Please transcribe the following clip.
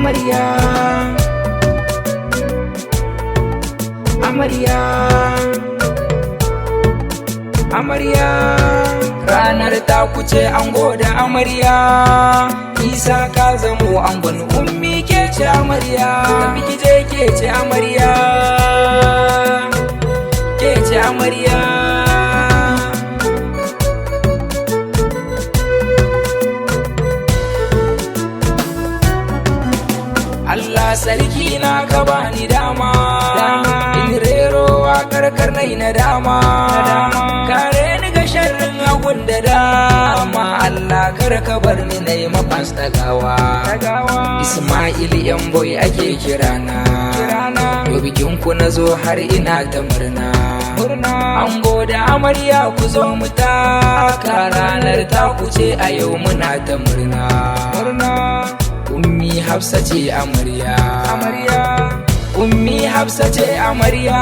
Amarya, amarya, amarya. Ranar ta kuce, ango da amarya. Isa, ka zamo angon Ummi, ke ce amarya. Tafi ki je, ke ce amarya, ke ce amarya. Allah sarki na, ka bani dama in rero waƙar karnai na dama. Kare ni ga sharrin hagun da dama. Allah, kar ka bar ni na yi mafas ɗagawa. Ismail yan boy ake kirana. Yau bikin ku na zo, har ina ta murna. Ango da amarya, ku zo mu taka. Ranar ta ku ce a yau, muna ta murna. Ummi Hafsa ce amarya. Ummi Hafsa ce amarya.